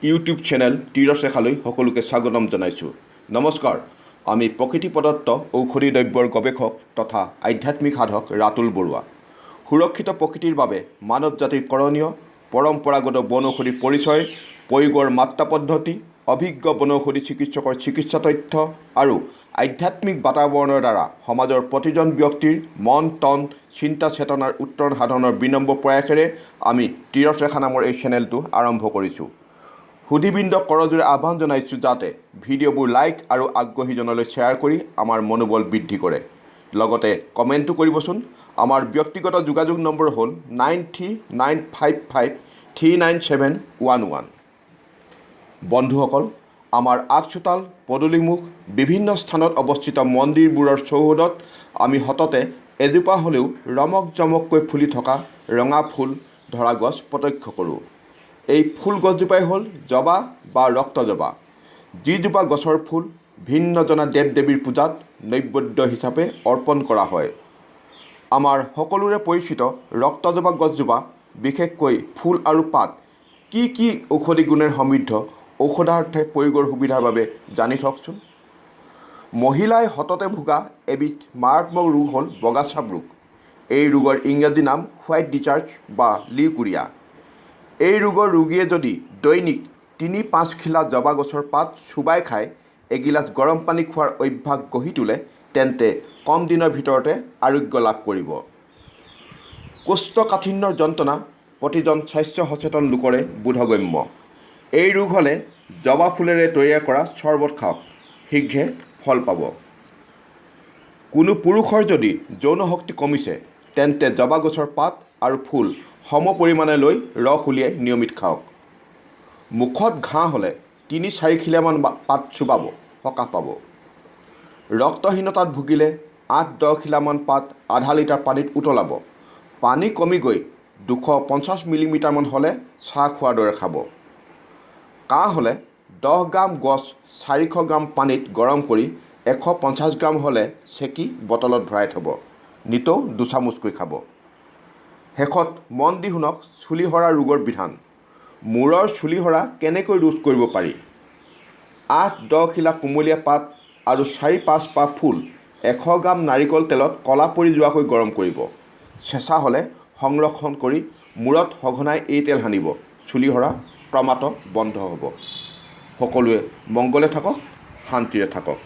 YouTube channel তীৰচেখালৈ সকলোকে স্বাগতম জনাইছোঁ। নমস্কাৰ, আমি প্ৰকৃতি প্ৰদত্ত ঔষধি দ্ৰব্যৰ গৱেষক তথা আধ্যাত্মিক সাধক ৰাতুল বৰুৱা। সুৰক্ষিত প্ৰকৃতিৰ বাবে মানৱ জাতিৰ কৰণীয় পৰম্পৰাগত বনৌষধিৰ পৰিচয়, প্ৰয়োগৰ মাত্ৰা পদ্ধতি, অভিজ্ঞ বনৌষধি চিকিৎসকৰ চিকিৎসা তথ্য আৰু আধ্যাত্মিক বাতাবৰণৰ দ্বাৰা সমাজৰ প্ৰতিজন ব্যক্তিৰ মন, তন, চিন্তা চেতনাৰ উত্তৰণ সাধনৰ বিনম্ৰ প্ৰয়াসেৰে আমি তীৰথৰেখা নামৰ এই চেনেলটো আৰম্ভ কৰিছোঁ। সুধীবৃন্দক কৰজোৰে আহ্বান জনাইছোঁ যাতে ভিডিঅ'বোৰ লাইক আৰু আগ্ৰহীজনলৈ শ্বেয়াৰ কৰি আমাৰ মনোবল বৃদ্ধি কৰে। লগতে কমেণ্টো কৰিবচোন। আমাৰ ব্যক্তিগত যোগাযোগ নম্বৰ হ'ল 9395539711। বন্ধুসকল, আমাৰ আগচোতাল, পদূলিমুখ, বিভিন্ন স্থানত অৱস্থিত মন্দিৰবোৰৰ চৌহদত আমি সততে এজোপা হ'লেও ৰমক জমককৈ ফুলি থকা ৰঙা ফুল ধৰা গছ প্ৰত্যক্ষ কৰোঁ। এই ফুল গছজোপাই হ'ল জবা বা ৰক্তজবা, যিজোপা গছৰ ফুল ভিন্নজনা দেৱ দেৱীৰ পূজাত নৈবেদ্য হিচাপে অৰ্পণ কৰা হয়। আমাৰ সকলোৰে পৰিচিত ৰক্তজবা গছজোপা বিশেষকৈ ফুল আৰু পাত কি কি ঔষধি গুণেৰে সমৃদ্ধ, ঔষধাৰ্থে প্ৰয়োগৰ সুবিধাৰ বাবে জানি থওকচোন। মহিলাই সততে ভোগা এবিধ মাৰাত্মক ৰোগ হ'ল বগাচাপ ৰোগ। এই ৰোগৰ ইংৰাজী নাম হোৱাইট ডিচাৰ্জ বা লিউকুৰিয়া। এই ৰোগৰ ৰোগীয়ে যদি দৈনিক 3-5 খিলা জবা গছৰ পাত চোবাই খাই এগিলাচ গৰম পানী খোৱাৰ অভ্যাস গঢ়ি তোলে, তেন্তে কম দিনৰ ভিতৰতে আৰোগ্য লাভ কৰিব। কোষ্ঠকাঠিন্যৰ যন্ত্ৰণা প্ৰতিজন স্বাস্থ্য সচেতন লোকৰে বোধগম্য। এই ৰোগ হ'লে জবা ফুলেৰে তৈয়াৰ কৰা চৰ্বত খাওক, শীঘ্ৰে ফল পাব। কোনো পুৰুষৰ যদি যৌন শক্তি কমিছে, তেন্তে জবা গছৰ পাত আৰু ফুল সম পৰিমাণে লৈ ৰস উলিয়াই নিয়মিত খাওক। মুখত ঘাঁ হ'লে 3-4 খিলামান পাত চোবাব, সকাহ পাব। ৰক্তহীনতাত ভুগিলে 8-10 খিলামান পাত আধা লিটাৰ পানীত উতলাব। পানী কমি গৈ 250 মিলিমিটাৰমান হ'লে চাহ খোৱাৰ দৰে খাব। কাহ হ'লে 10 গ্ৰাম গছ 400 গ্ৰাম পানীত গৰম কৰি 150 গ্ৰাম হ'লে চেকি বটলত ভৰাই থ'ব। নিতৌ দুচামুচকৈ খাব। শেষত মন দি শুনক চুলি সৰা ৰোগৰ বিধান। মূৰৰ চুলি সৰা কেনেকৈ ৰোধ কৰিব পাৰি? 8-10 খিলা কুমলীয়া পাত আৰু 4-5 পাহ ফুল 100 গ্ৰাম নাৰিকল তেলত ক'লা পৰি যোৱাকৈ গৰম কৰিব। চেঁচা হ'লে সংৰক্ষণ কৰি মূৰত সঘনাই এই তেল সানিব। চুলি সৰা ক্ৰমাৎ বন্ধ হ'ব। সকলোৱে মংগলে থাকক, শান্তিৰে থাকক।